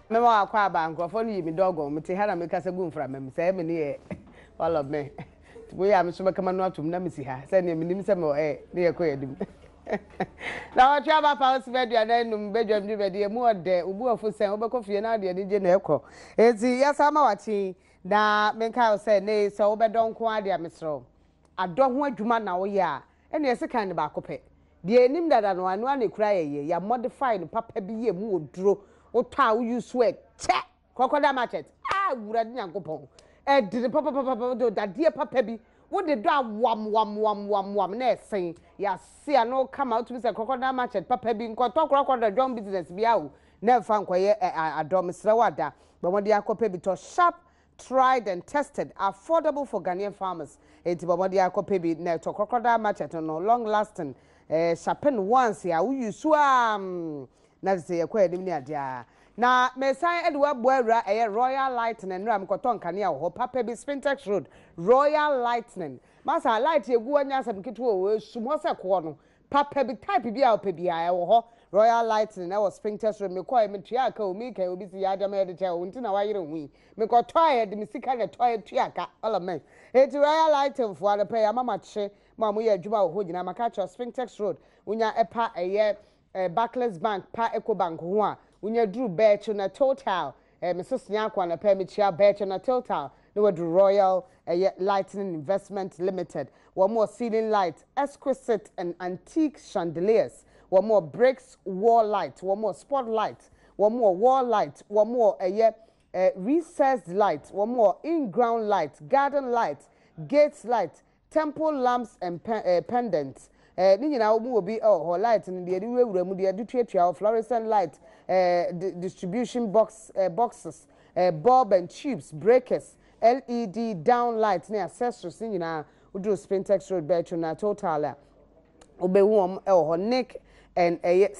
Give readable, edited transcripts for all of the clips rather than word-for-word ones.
Mema wakɔ aba nkurɔfoɔ no yi me dɔgɔn mete ha na mekasa gu mframa mu sɛ me ne yɛ all of me nti moyɛ a me so mɛka m'ano atom na mesi ha sɛdeɛ menim sɛ mewɔ ɛ ne yɛkɔ yɛ anim na wɔtwe aba pa wo sima 45 badwam dwumadi emu ɔdɛ wo bu afu sɛn wobɛkɔ fie na wode anigye na ɛkɔ enti yɛsan ma wakye na menkae wo sɛ ne sɛ wobɛdɔ nko ara deɛ mesrɛ wo adɔ ho adwuma na woyɛ a ɛne ɛse kan no baako pɛ deɛ ɛnim dada no ɛno ara na ɛkura yɛyɛ yɛ modify no papa bi yɛ mu wɔ duro wotɔ a woyi so ɛkyɛ crocodile machete a wurade Nyankopɔn ɛdene papapapa de dadeɛ papa bi wode dɔ a wam wam wam wam wam na ɛsen yɛase ano kama wotumi sɛ crocodile machete papa bi nkɔtɔ crocodile dwɔn business bi awo na ɛmfa nkɔyɛ adɔ mesrɛ wo ada bɔ mmɔden akɔpɛ bi tɔ sharp, tried and tested, affordable for Ghanaian farmers. Enti bɔ mmɔden akɔpɛ bi na ɛtɔ crocodile machete no, long lasting, sharpen once a woyi so a na sɛ yɛkɔ anim ne adeɛ a na mesan de waboa awura ɛyɛ Royal Lightning nnura mekɔtɔ nkanea wɔ hɔ papa bi, Spintex Road, Royal Lightning. Masa light egu hɔ nyɛ asɛm ketewa o, esum hɔ sɛ koɔ no papa bi, type bi a ɔpɛ biara ɛwɔ hɔ. Royal Lightning ɛwɔ Spintex Road. Mekɔɛ metua aka o, meka obi si yɛ agyama yɛde kyɛ o, nti na wayere ho yi mekɔtɔ a yɛde me sika na ɛtɔ ɛtua aka ɔlɔmɛn. Eti Royal Lightning foɔ anɔpɛ yɛ ama makye mo a moyɛ adwuma wɔ hɔ nyinaa. Maka kyerɛ Spintex Road, wonya ɛpa ɛyɛ Barclays Bank pa Ecobank ho a, wonya duru Bɛɛkye na Total mesese akɔ anɔpɛ mekyia Bɛɛkye na Total na waduru Royal ɛyɛ Lightning Investment Limited. Wɔn wɔ ceiling light, exquisite and antique chandeliers, wɔn wɔ bricks wall light, wɔn wɔ spot light, wɔn wɔ wall light, wɔn wɔ ɛyɛ recessed light, wɔn wɔ in-ground light, garden light, gate light, temple lamps and pendants. Ne nyinaa wɔn wɔ bi wɔ hɔ. Light no deɛ yɛde wurawura mu, deɛ yɛde tuatua hɔ, fluorescent light, distribution box boxes, bulb and tubes, breakers, LED down light ne accessories ne nyinaa. Woduru Spintex Road bɛɛtwo na Total a wobɛhu wɔn wɔ hɔ, Nick and ɛyɛ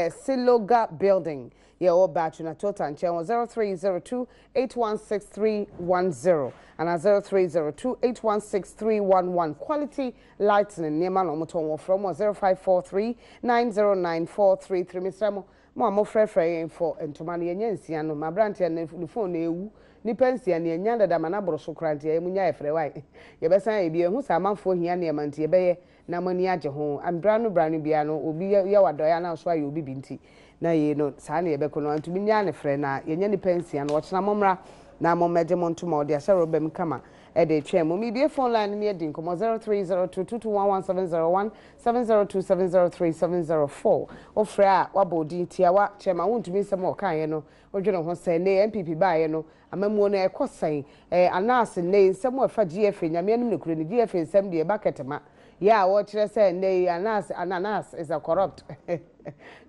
Siloga building yɛ wɔ Baatwo na Total nkyɛn wɔ 0302 816310 ana 0302 816311. Quality lightning nneɛma na wɔtɔn wɔ frɛ mu wɔ 0543 909433. Mesrɛ mo, mo a mofrɛfrɛ yɛn fɔ ntoma no, yɛnya 6 no ma aberanteɛ no ne phone na ɛwu nipa 6 ne yɛnya dada ma n'aboro so koraa nti ɛyɛ mo nya yɛfrɛ wae. Yɛbɛsan ayɛ bi ɛho sɛ amanfoɔ hia nneɛma nti yɛbɛyɛ na mo ani agye ho. Mbra no bra no biara no obi yɛ wadɔeɛ anaa nso ayɛ obi bi nti na yei no saa na yɛbɛkɔ no antumi nyaa ne frɛ na yɛnya nipa 6 no. Ɔkyena mommra na mommɛgye mo ntoma ɔde ahyɛ rɔba mu kama ɛde twɛn mo. Mebie phone line no ne adi nkɔmmɔ 0302 2211701 702 703 704. Wofrɛ a wabɔ odin tiawa kyerɛ ma wontumi nsɛm a ɔkaeɛ no wodwene ho sɛ ne NPP baeɛ no amammuo no ɛkɔ sɛn anaase nnɛ nsɛm a ɛfa GFA Nyame anim nokorɛ ni GFA nsɛm deɛ ɛba kɛtema yɛ a wɔkyerɛ sɛ nnɛ yi anaase Ananas is a corrupt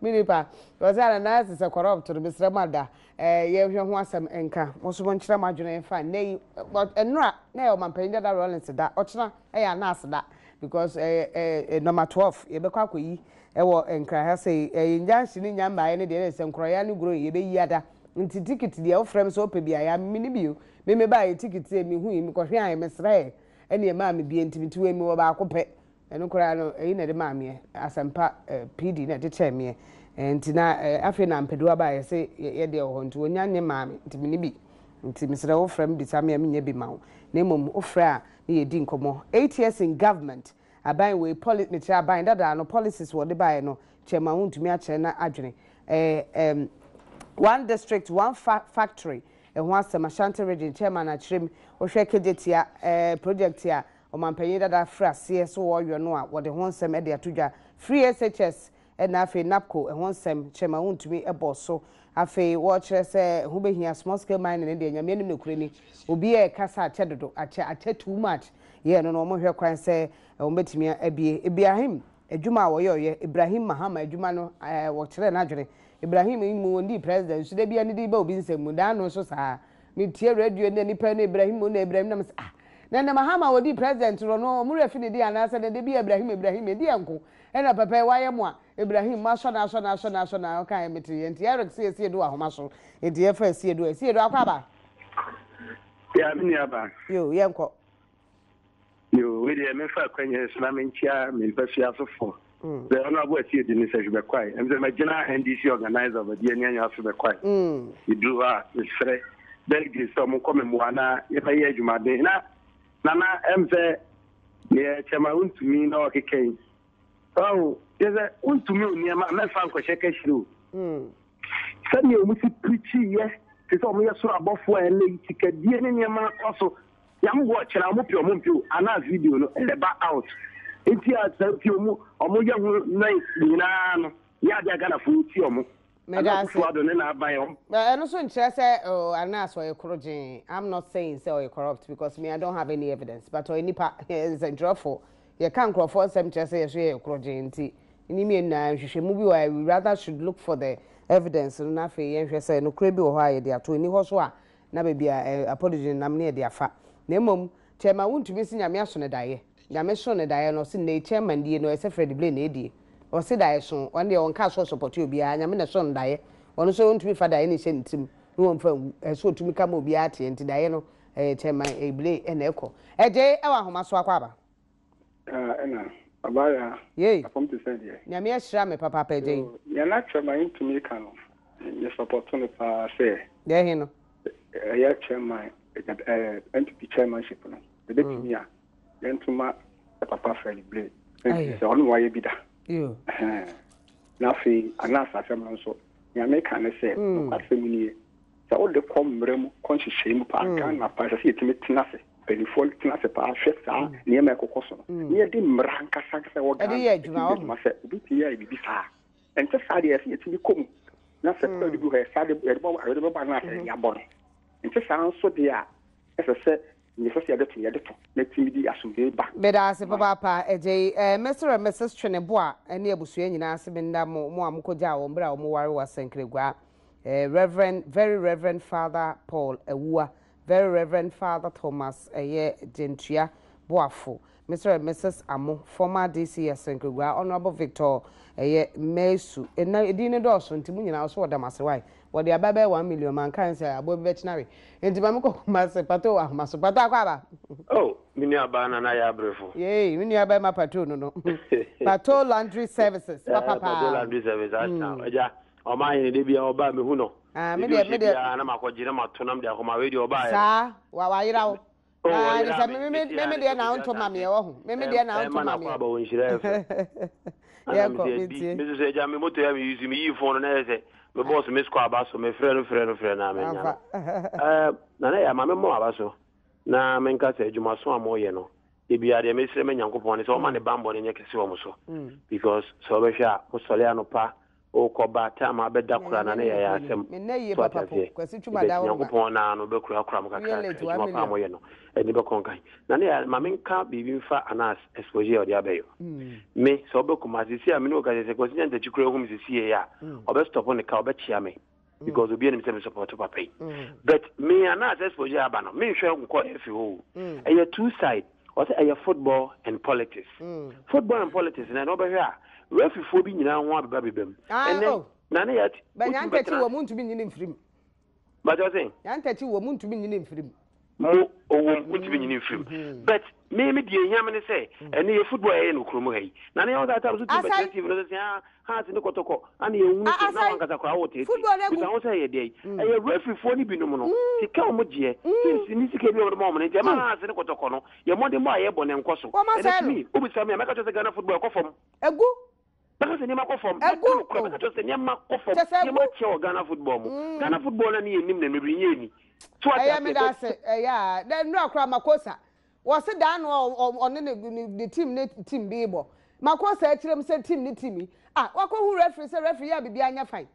me nipa wɔ sɛ Ananas is a corrupt no. Mesrɛ mo ada yɛhwɛ ho asɛm nka mo so monkyerɛ mo adwene fa nnɛ yi. Nnora na ɛyɛ ɔmampanyin dada Rawlings da, ɔkyena ɛyɛ Anas da because ɛɛ number 12 yɛbɛkɔ akɔyi ɛwɔ Nkran ha sɛ ɛyɛ nyanhye ne nya mmaeɛ no deɛ ɛyɛ sɛ nkorɔya ne guro yɛbɛyi ada. Nti ticket deɛ wofrɛ m sɛ wopɛ bi a yɛ mene bio me me baa yɛ ticket sɛ mehu yi mekɔhwɛ a mesrɛ ɛne ɛmaa me bie. Nti mete wei mewɔ baako pɛ. Ɛno koraa no ɛyi na ɛde maa meɛ Asɛmpa PD na ɛde kyɛɛ meɛ. Nti na afei na mpɛdu aba a yɛsɛ yɛdeɛ wɔ hɔ nti wɔnya nye maa me nti mene bi. Nti mesrɛ wofrɛ m bisa me a menyɛ bi ma wo na mmom wofrɛ a ne yɛdi nkɔmmɔ. 8 years in government, aban wei poli mekyerɛ aban dadaa no policies wɔde baeɛ no kyɛ ma wontumi akyerɛ na adwene one district one factory ɛho asɛm Ashanti Region chairman akyerɛ mu. Wohwɛ Kejetia project a ɔmanpanyin dada firi aseɛ so wɔreyɔ no a wɔde ho nsɛm de ato dwa, free SHS ɛna afei NABCO ɛho nsɛm kyerɛ ma wontumi bɔ so. Afei wɔrekyerɛ sɛ ɛho bɛhia small scale mining ne deɛ Nyame anim nokorɛ ni obi a ɛkasa akyɛ dodo akyɛ akyɛ too much yɛ no no wɔn hwɛ kwan sɛ wɔn bɛtumi abie. Ibrahim adwuma a wɔyɛ ɔyɛ Ibrahim Mahama adwuma no wɔkyerɛ n'adwene. Ibrahim yi mu wɔn di president nso da bi ani de ba obi nsɛm mu daa no nso saa metie radio ne nipa ne Ibrahim na Ibrahim na sɛ ah na ne Mahama wɔdi president no no wɔn werɛ fi ne di anaasɛ ne de bi Ibrahim Ibrahim edi ɛnko ɛna pɛpɛ wayɛ mu a Ibrahim mo asɔ na asɔ na asɔ na asɔ na ɔka yɛ mete yɛ. Nti Eric sɛ esi edu ahoma so nti yɛfa esi edu esi edu akɔ aba. Ya me nua ba. Yo, yɛnkɔ. Yo, wei deɛ memfa akwanya so na menkyia me mpasua sofoɔ. Sɛ Honourable Asiedu ne sɛ Hwebɛkwae, ɛm sɛ magyina NDC organizer of Adi Ani Anyo afe Bɛkwae. Meduru hɔ a, mesrɛ delegates sɛ ɔmo nkɔ me mmoa na yɛbɛyɛ adwumaden. Na Nana ɛm sɛ neɛ Chairman wontumi na ɔkeka yi, Wahu? Kyerɛ sɛ, wontumi wo nneɛma a, mɛmfa nkɔhyɛ kahyire o. Sɛnea wɔn si pirikyiiɛ te sɛ wɔyɛ soro abɔfoɔ a ɛnnɛ yi sikadie ne nneɛma akɔ so. Nyame boa ɔkyena wɔn pɛ wɔn mpɛ o, anaa video no ɛba out. Nti a saa nti wɔn wɔn yɛ ho noise nyinaa no, nyɛ adeɛ a Ghanafoɔ tie wɔn. Meda Ana ase. Akufo Addo ne n'aban wɔn. But ɛno nso nkyerɛ sɛ oh Anas ɔyɛ korogyee. I'm not saying sɛ ɔyɛ corrupt because me I don't have any evidence but ɔyɛ nipa, yɛyɛ nsɛntwerɛfoɔ, yɛka nkorɔfoɔ nsɛm kyerɛ sɛ yɛso yɛyɛ korogyee nti ne mmienu nyinaa nhwehwɛmu bi wɔ hɔ a we rather should look for the evidence no na afei yɛnhwɛ sɛ nokorɛ bi wɔ hɔ a yɛde ato ɛni hɔ so a na baabi a eh, apology no nam ne yɛde afa na mmom Chairman wontumi se Nyame aso no daeɛ. Nyame soo no daeɛ no ɔse nnɛyi chairman die no ɛsɛ Freddie Blay na ɛdie. Ɔse daeɛ so ɔno deɛ ɔnkaa sɛ ɔsupɔte obiara Nyame na ɛsoo no daeɛ ɔno nso ɔntumi fa daeɛ no nhyɛ ne tirim na ɔmfa nwu ɛsɛ ɔtumi ka ma obiara teɛ nti daeɛ no ɛyɛ chairman Blay na ɛkɔ. Ɛgyee ɛwɔ ahoma so akɔ aba. Ah ɛna Abaayaa Yei. afɔm te sɛ deɛ. Nyame ahyira me papaapa Agyei. Yoo nea na chairman ntumi ka no me support no paa sɛ. Deɛ he no? Ɛyɛ chairman ɛɛ NPP chairmanship no ɛbɛtumi a yɛnto ma papa Fred Blay sɛ ɔno na wayɛ bi da. Yoo. Ɛhɛn na afei Anas asɛm no nso nea meka ne sɛ nokwasɛm nie Sɛ wode kɔ mmara mu, kɔ nhyehyɛe mu paa, Ghana paa, ɛsɛ sɛ yɛtumi tena ase, mpanimfoɔ tena ase paa hwɛ saa nneɛma a ɛkokɔ so no, na yɛde mmara ankasa ankasa ɛwɔ Ghana yɛ adwuma, ɛtumi yɛ adwuma sɛ obi tumi ayɛ biribi saa. Ɛnte saa deɛ, ɛsɛ sɛ yɛtumi kɔ mu na sɛ kɔ bi hɔ yɛ saa de yɛde bɔ yɛde bɛbɔ anaa sɛ yɛabɔ no. Ɛnte saa nso deɛ a, ɛsɛ sɛ nea ɛsɛ sɛ yɛde to no yɛde to na ɛtumi de asomdwoe ba. Meda ase papaapa Agyei. Eh, Mr and Mrs Tweneboa ne abusua nyinaa ase menda mo, mo a mokɔgyaa wɔn berɛ a wɔware wɔ Asɛnkraguaa. Eh, Reverend, Very Reverend Father Paul Awuah, Very Reverend Father Thomas ɛyɛ Gyentua Boafo, Mr and Mrs Amo, former DC Asɛnkraguaa, Honourable Victor ɛyɛ Mesu, Nnɛ edin no dɔɔso nti mo nyinaa ɔso wɔda mo ase wai. Wɔde aba bɛyɛ 1 million manka nsɛ aboa bi bɛkyena we. Nti ma mekɔ Kumasi, Pato wɔ ahoma so. Pato akɔ aba. Oh, me nua baa Nana Yɛ Abrefo. Yei, me nua bɛrima Pato no no. Pato Laundry Services, papa Pato paa. Laundry Service, asa. Agya, ɔma ahene de bia ɔba mehu no. Ah, me Ebi deɛ, ɔhyɛ me deɛ. biara na makɔgye na mato nam de akɔma wei deɛ ɔbaeɛ no. Saa, wa wayera wo. Oh, Na ne ɔyera sɛ me. me me Mete me ha me ne deɛ sɛ na Kofi wonto ma Asante. meɛ wɔ ho. Me me deɛ na wonto Ɛma ma nakɔ meɛ. aba wɔ nhyira ɛfɛ. Ana me Yɛnkɔ, sɛ di mentie. me nso sɛ agya me moto ya me use me yi phone no na ɛyɛ sɛ me boss me score aba so me frɛ no frɛ no frɛ no a menya no. Amfa. Eh, Nana yɛ ma me mmɔ aba so na menka sɛ adwumaso a moyɛ no ebia deɛ mesrɛ ma Nyankopɔn ne sɛ ɔma ne bammɔ no nyɛ kɛse wɔ mo so because sɛ wobɛhwɛ a mosɔre anɔpa wokɔba time a abɛda koraa na ne yɛyɛ asɛm Mennɛ yie so ate papa po. aseɛ Kwasi Twum but Adaworo ma. Nyankopɔn naa no bɛkurakura mo Woyɛ kakrakra late 1 adwuma pa a million. moyɛ no ɛde bɛkɔ nkan na ne yɛ ma menka biribi mfa Anas exposure a ɔde abɛyɔ me sɛ wobɛ Kumasi sisi a me ne wo kasa sɛ Kwasi Nyantakyi koraa hu me sisi yɛ a ɔbɛ stop ne ka ɔbɛkyea me because obi anim sɛ me support papa yi but me Anas exposure aba no menhwɛ nkɔ ɛfi hɔ o ɛyɛ two side ɔsɛ ɛyɛ football and politics, football and politics na ɛna ɔbɛhwɛ a refereefoɔ bi nyinaa ho abeba beba mu Ah, ɛnɛ oh. na ne yɛ Bɛ wotumi Nyantakyi bɛtena wɔ mu ntumi nyini mfirim. Bàtɛ ɔsɛ Nyantakyi wɔ mu ntumi nyini mfirim. Mo owó wotumi nyini mfirim but me deɛ ehia me ne sɛ ɛne yɛ football yɛyɛ no kurom ha yi na ne yɛn wɔn saa so tumi Asai. bɛtena TV no sɛ ah Hearts ne Kɔtɔkɔ ana yɛhunu Ah, sɛ na Asai. wankasa koraa wɔ tete Football no agu. bisa ho sɛ ɛyɛ deɛ yi ɛyɛ refereefoɔ no binom no sika a wɔn gyeɛ teams ne sika bi a wɔde ma wɔn no nti ɛma Hearts ne Kɔtɔkɔ no yɛ mmɔden bɔ a yɛbɔ ne nkɔ so Wɔn ɛnɛ asɛe no. tumi wobisa me a mɛka kyerɛ sɛ Ghana football ɛkɔ fam. Egu. Bɛka sɛ nneɛma kɔ fam. Egu. Mɛka nokorɛ bɛka kyerɛ sɛ nneɛma kɔ fam. Kyɛ sɛ Nneɛma egu. akyɛ wɔ Ghana football mu. Ghana football no ne yɛnim na bebree nyɛ ni. So ate Ɛyɛ aseɛ me da but ase ɛyɛ a dɛ nnura koraa Makosa wɔse daa no a ɔne ne team ne team bi bɔ Makosa akyerɛ mu sɛ team ne team yi ah wakɔhu referee sɛ referee yɛ a biribi anyɛ fine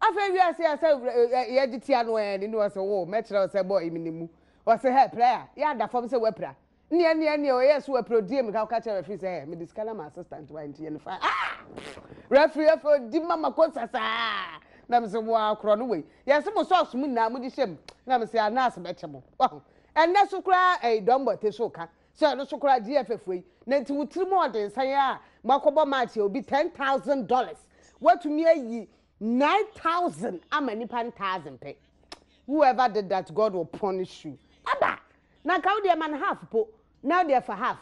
afei wiase a sɛ yɛgye tia no ɛɛ ne ne wɔse wo mɛkyerɛ wo sɛ bɔɔl yi menim mu wɔse hɛ player yɛ ada fam sɛ wapira nneɛ nneɛ nneɛ ɔyɛ so wapira odie mmirika woka kyerɛ referee sɛ hɛ mede sika no ma assistant wa nti yɛ no fine ah referee afei odi ma Makosa saa na mesɛ wo akorɔ no wei yɛse mo socks mu nyinaa mogye hyɛ mu na mesɛ anaase bɛkyɛ mo waho ɛnnɛ so koraa ɛyi dɔmbɔte so ka sɛ ɛno so koraa GFF wei na nti wo tiri mu ɔde nsan a moakɔbɔ match a obi $10,000 watumi ayi 9,000 ama nipa no thousand pɛ. Whoever did that, God will punish you. Aba na nka wo deɛ ma no half po na wo deɛ fa half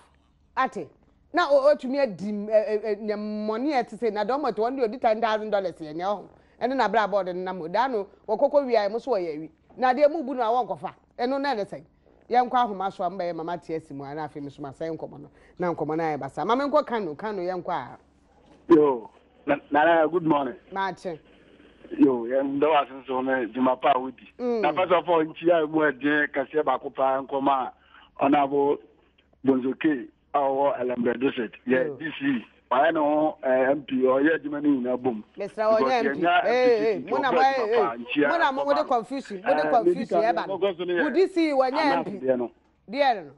ate. Na ɔtumi adi nneɛmɔne a ɛte sɛ na dɔm ɔte wɔn deɛ ɔdi $10,000 yɛ nea ɔho ɛne n'abrabɔ ɔde nenam hɔ daa no wɔkɔkɔ wia ɛmo so wɔyɛ awi na adeɛ mu bu no a wɔnkɔfa ɛno na ɛne sɛn. Yɛnkɔ ahoma so a mobɛyɛ ma mate asi mu a na afei me so masɛe nkɔmmɔ no na nkɔmmɔ no ayɛ basaa. Ma menkɔ Kano, Kano yɛnkɔ a. Yo, Nana, good morning. Maakye. Yo, yɛn dɔ wɔ ase so ne dwuma pa a wodi. Na first of all, nkyia a emu ɛden kɛseɛ baako paa nkɔma Honorable Bonzoke a ɔwɔ Elmbre district yɛ DC wayɛ ne ho MP ɔyɛ adwuma no nyinaa bom. Mesrɛ ɔnyɛ MP. Ee mo na mo ee mo na mo de confusion mo de confusion ɛba no. Mo DC wɔnyɛ MP. Deɛ no.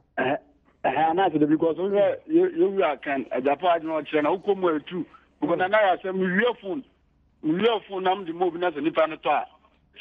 Ɛhɛn anaasɛ de because wohwɛ yɛwura kan agyapa adwene ɔkyerɛ na wokɔ mu a ɛtu because na na yɛ asɛm mewie phone Mewia fon na mede ma obi na sɛ nipa no tɔ a,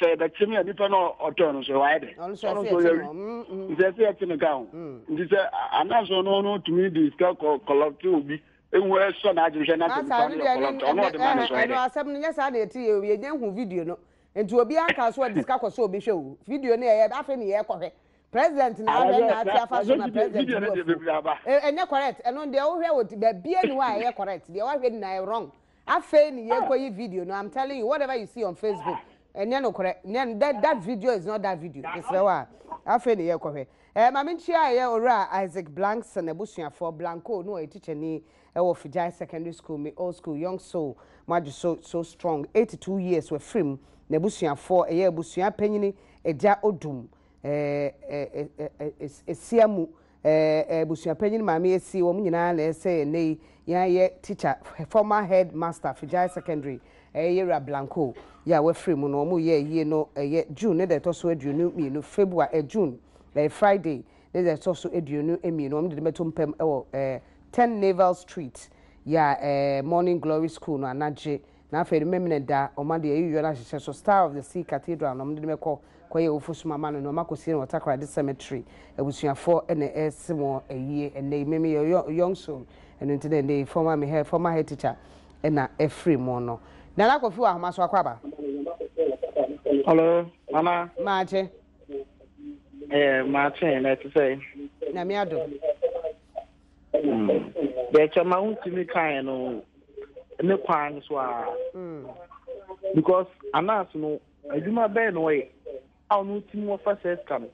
sɛ yɛbɛkye me a nipa no ɔtɔɔ no so wayɛ dɛ. Ɔno nso ɛsɛ yɛkye no. Nti ɛsɛ yɛkye no ka ho. Nti sɛ anaasɛ ɔno ɔno tumi de sika kɔ kɔlɔpte obi ehu ɛsɔ n'adwene hwɛ na sɛ nipa no yɛ kɔlɔpte ɔno ɔde ma no so ayɛ dɛ. Ɛno asɛm no nyɛ saa na yɛte yɛ yɛnya hu video no. Nti obi anka so ɔde sika kɔ sɛ obi hwɛ o. Video no yɛyɛ afei ne yɛkɔhwɛ. President na ahwɛ na ate afa so na president bu afu. Ɛnyɛ correct. Ɛno deɛ wohwɛ wɔ baabi ani hɔ a ɛyɛ correct. Deɛ wahwɛ nyinaa ɛyɛ wrong. Afei ne yɛkɔyi video no, I'm telling you, whatever you see on Facebook, ɛnyɛ nokorɛ, nyɛ that, that video is not that video, mesrɛ wo a, afei ne yɛkɔhwɛ. Eh, ma menkyia ɛyɛ Owura Isaac Blankson abusuafoɔ, Blanco, no ɔyɛ tikyani ɛwɔ Fijai Secondary School, me old school, Young Soul, mo adwo so, so strong, 82 years wafiri mu, n'abusuafoɔ, ɛyɛ abusua panyini, Agya Odum, eh, eh, eh, eh, Esiamu, Eh abusua panyin maame esi wɔn nyinaa na ɛsɛ ɛnɛ yi yɛn ayɛ teacher former head master Fijai secondary ɛyɛ yɛwura Blanco yɛ a wafiri mu no wɔn yɛ ayie no ɛyɛ June ne da ɛtɔ so 22 February eh June ɛyɛ Friday ne da ɛtɔ so 22 wɔn de no bɛto mpam ɛwɔ eh 10 Naval Street yɛ a eh Morning Glory School no anagye Na afei no Memene da, wɔn de ayiyɔ no ahyehyɛ so, Star of the Sea Cathedral na wɔde no bɛkɔ kɔyɛ awufo som ama no, na wɔakɔsie no wɔ Takoradi Cemetery. Abusuafoɔ na ɛrese wɔn ayie ɛnnɛ yi. Me meyɛ young soul, ɛno nti na ɛnnɛ yi former me head, former head teacher na afiri mu no. Nana Kofi wɔ ahoma so, akɔ aba. Hello, Nana. Maakye. Eh, maakye, na ɛte sɛ. Nyame adom. Deɛ kyɛma wontumi kaeɛ no ne kwan no so a because anas no adwuma bɛyɛ na ɔyɛ a ɔno tumi wɔfa sɛ sika no.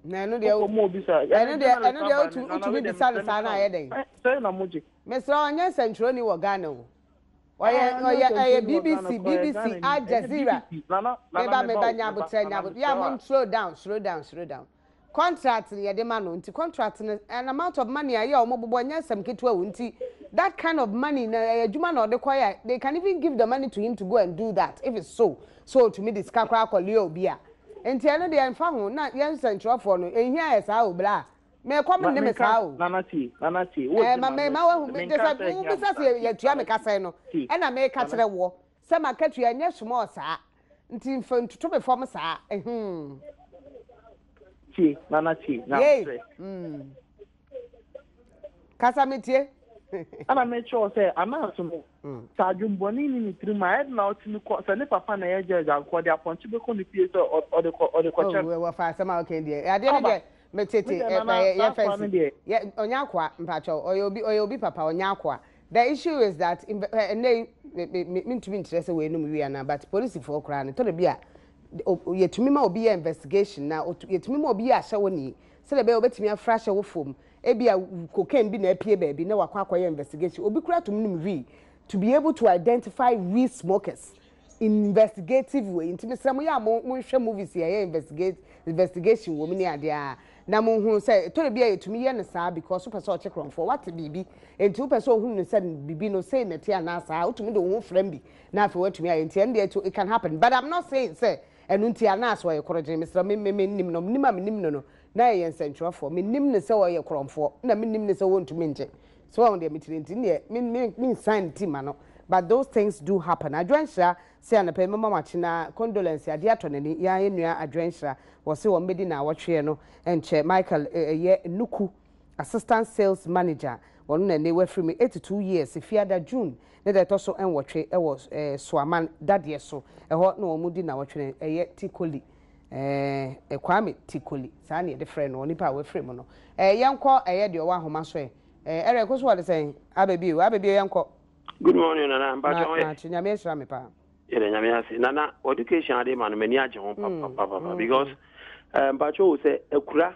Na ɛno deɛ ɛno deɛ ɛno deɛ wotumi bisa no saa na ayɛ dɛn. Sɛ na mo gye. Mesrɛ ɔnyɛ nsɛntwerɛni wɔ Ghana o. Ɔyɛ ɔyɛ ɛyɛ BBC BBC Al Jazeera. Meba meba nyabotrɛ nyabotrɛ yɛ a mo slow down slow down slow down. Contract no yɛde ma no nti contract no an amount of money a ɛyɛ a wɔn bobɔ nyɛ asɛm ketewa o nti that kind of money na ɛyɛ adwuma na ɔde kɔ yɛ they can even give the money to him to go and do that if it's so so otumi de sika koraa kɔ lure obi a nti ɛno deɛ nfa ho na yɛn nsɛntwerɛfoɔ no ehia yɛ saa o bla mekɔ me ne me saa o Nana tie nana tie wo ɛɛ ma me ma wahu me de sɛ wobisa sɛ yɛtua me kasɛn no ɛna meka kyerɛ woɔ Sɛ m'akatua nyɛ small saa nti nfa ntutu me fam saa ehmm. Tie nana tie na mesrɛ. Mm. Kasa me tie. Ɛna mekyerɛ wo sɛ Anas no mm. sɛ adwembɔne ni ne tirim a ɛde na ɔtumi kɔ sɛ ne papa na ɛyɛ judge anka ɔde apɔnkye bɛkɔ ne fie sɛ ɔde kɔ ɔde kɔkyɛ no. Oh, wɔfa asɛm a ɔka deɛ adeɛ no deɛ metete yɛ fɛnsi yɛ ɔnyɛ akoa mpakyɛw ɔyɛ obi ɔyɛ obi papa ɔnyɛ akoa The issue is that ɛnnɛ yi me me mentumi nkyerɛ sɛ weinom wie anaa but polisifoɔ koraa no tɔdɔ bi a yɛtumi ma obi yɛ investigation na yɛtumi ma obi yɛ ahyɛwɔni sɛdeɛ ɛbɛyɛ obɛtumi afra ahyɛwofoɔ mu ebi a cocaine bi na apue baabi na wakɔ akɔyɛ investigation obi koraa tumi nom wii to be able to identify weed smokers investigative wei nti mesrɛ mo yɛ a mo monhwɛ movies yɛ yɛ investigate investigation wɔ mu ne adeɛ a na mo hu sɛ ɛtɔrɔ bi a yɛtumi yɛ no saa because wopɛ sɛ ɔkye korɔmfoɔ wate biribi nti wopɛ sɛ ohunu no sɛ biribi no sei na ɛte anaa saa wotumi de wo ho frɛ bi na afei watumi ayɛ nti ɛno deɛ it can happen but I'm not saying sɛ ɛno nti anaasɛ ɔyɛ korɔgyen mesrɛ me me menim no nim a menim no no na yɛyɛ nsɛntwerɛfoɔ menim no sɛ ɔyɛ korɔmfoɔ na menim no sɛ wɔntumi ngye So wahu deɛ mekyerɛ nti ndeɛ me me me nsan ne ti ma no but those things do happen. Adwoa Nhyira se anɔpa yi mɛma wakye na condolence adeɛ atɔ n'ani yɛn ara yɛn nua Adwoa Nhyira wɔse wɔn bɛdi naawɔtweɛ no nkyɛ Michael ɛyɛ Nuku assistant sales manager wɔn na ɛnɛ wafiri mu 82 years Fiada June ne da ɛtɔ so nwɔtwe ɛwɔ ɛɛ Soaman dadeɛ so ɛhɔ na wɔn di naawɔtwe no ɛyɛ Tikoli ɛɛ Kwame Tikoli saa na yɛde frɛ no onipa a wafiri mu no ɛɛ yɛnkɔ ɛyɛ deɛ ɔwɔ ahoma so ɛ. Eh, ɛrɛ ko so wɔde sɛn aba bio aba bio yɛnkɔ. Good morning nana mpatsɔ ho yɛ. Maakye nyame ahyira me paa. Yɛda nyame ase nana education ade ma no m'ani agye ho papapapa because eh, mpatsɔ wo sɛ akura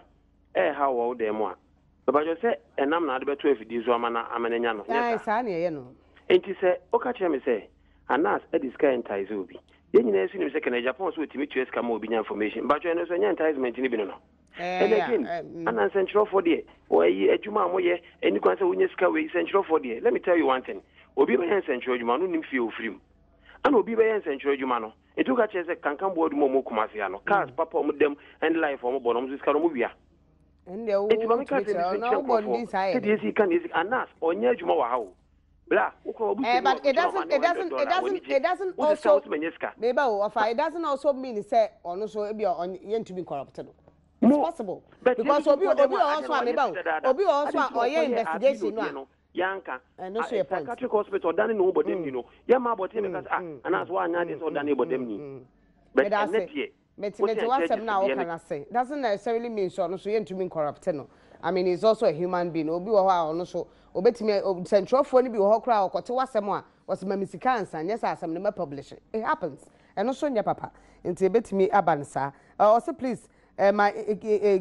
ɛɛha wɔ wo dan mu a mpatsɔ sɛ ɛnam na ade bɛto afidie so ama na ama no anya no nyɛ saa. Saa na ɛyɛ no. Enti sɛ woka kyerɛ me sɛ Anas de sika entice obi yɛn nyinaa nso nim sɛ Kenneth Agyapong sɛ ɔtumi tua sika ma obi nya information mpatsɔ ɛno nso ɛnyɛ enticement no bi no no. And again, ana nsɛnkyerɛwfoɔ deɛ, wɔayi adwuma a wɔyɛ, ɛni kwan sɛ wonya sika wei, nsɛnkyerɛwfoɔ deɛ, let me tell you one thing, obi bɛyɛ nsɛnkyerɛw adwuma no nim fie ofiri mu. Ana obi bɛyɛ nsɛnkyerɛw adwuma no, nti woka kyerɛ sɛ kankan boɔ adwuma ɔmo Kumasi ha no, cars papa ɔmo dam, and life ɔmo bɔ no, ɔmo nso sika no ɔmo wia. Nti ma meka sɛ bi nkyerɛ nkurɔfoɔ, sɛdeɛ esi ka na esi, Anas, ɔnyɛ adwuma wɔ ha o. Bla, wo kora wabu Eh, but it doesn't, it doesn't, it doesn't, it doesn't also. Meba o, ɔfa, it doesn't also mean sɛ ɔno so ebi a yɛntumi corrupt no. It's possible. Because obi obi wɔ hɔ so a meba o, obi wɔ hɔ so a ɔyɛ investigation no a. Yanka. Ɛno so yɛ point. Psychiatric hospital ɔdane ne ho bɔdam ni no. Yɛ ma abɔten bɛka sɛ ah, anaasɛ wanyɛ adeɛ sɛ ɔdane bɔdam ni. But ɛnɛ deɛ. Mete mete w'asɛm no a woka no ase. Doesn't necessarily mean sɛ ɔno nso yɛntumi ncorrupte no. I mean he's also a human being. Obi wɔ hɔ a ɔno nso obetumi sɛntwerɛfoɔ no bi wɔ hɔ koraa a ɔkɔte w'asɛm a ɔse ma me sika ansa nyɛ sɛ asɛm no mɛ publish. It happens. Ɛno nso nyɛ papa. Nti ebetumi aba no saa. Ɔse please my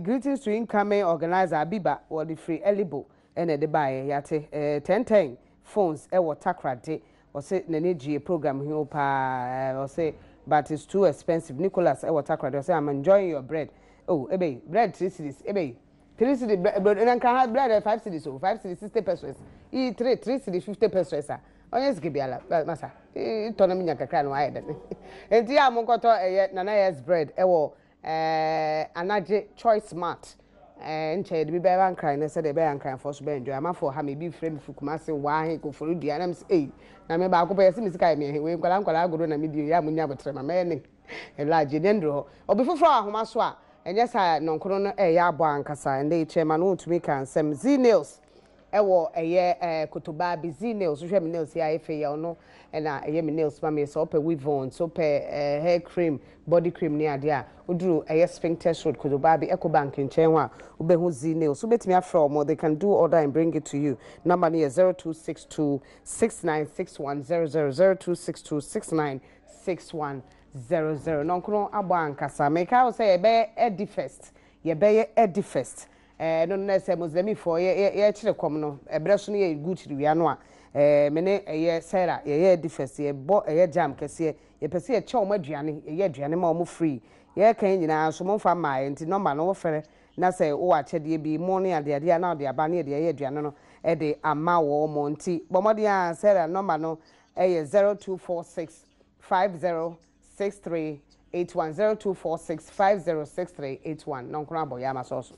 greetings to incoming organizer Abiba wɔde firi Elibo ɛna ɛde baeɛ. Yɛate. 10:10 phones ɛwɔ Takoradi. Ɔse n'ani gyee program ho paa ɔse but it's too expensive Nicholas ɛwɔ Takoradi ɔse I'm enjoying your bread oh ebei bread 3 cedis ebei 3 cedi bread na nkran ha bread 5 cedis o 5 cedis 60 pesewas iyi 3 3 cedi 50 pesewas a ɔnyɛ sika biara masa tɔ na menya kakra no ayɛ dɛn enti a monkɔtɔ ɛyɛ Nana Yes bread ɛwɔ Ɛɛ anagye choice smart ɛɛ nkyɛ yɛde bi bɛba nkran no sɛdeɛ ɛbɛyɛ nkranfoɔ so bɛ enjoy amafoɔ ha me ebi frɛ me firi Kumasi waa he Koforidua na me sɛ ei na me baako pɛ yɛse me sika yɛ me ɛhe wei nkwadaa nkwadaa agorɔ na me di o yɛ a mo nya abotrɛ ma mɛyɛ ne large yɛnya nduru hɔ obi foforɔ wɔ ahoma so a ɛnyɛ saa nɔnkono no ɛyɛ abɔ ankasa ɛnɛ yi kyerɛ ma no wontumi ka nsɛm Z nails Ɛwɔ ɛyɛ eh kotobaa bi zee nails wohwɛ me nails yi a ayɛ fɛ yi a ɔno ɛna ɛyɛ me nails ma me sɛ wopɛ weave on sɛ wopɛ eh hair cream body cream ne adeɛ a woduru ɛyɛ sphincters road kotobaa bi ecobank nkyɛn hɔ a wobɛhu zee nails wobɛtumi afrɛ wɔn they can do order and bring it to you number no yɛ 0262 696100 0262 696100 nɔnkono abɔ ankasa mekae wo sɛ yɛbɛyɛ edifest yɛbɛyɛ edifest Ɛɛ no na sɛ Muslimifoɔ yɛ yɛ yɛkyere kɔm no ɛberɛ so no yɛ gu kyiriwia no a ɛɛ me ne ɛyɛ Sarah yɛyɛ adi first yɛbɔ ɛyɛ jam kɛseɛ yɛpɛ sɛ yɛkyɛ wɔn aduane yɛyɛ aduane ma wɔn free yɛreka yi nyinaa nso momfa mmaeɛ nti nɔma no wofrɛ na sɛ wowɔ akyɛdeɛ bi mo ne adeadeɛ a na wode aba ne yɛde ayɛ aduane no de ama wɔn nti bɔ mmɔden a Sarah nɔma no ɛyɛ 0246 50 6381 0246 506381 nɔnkron abɔ yɛ ama sɔɔso.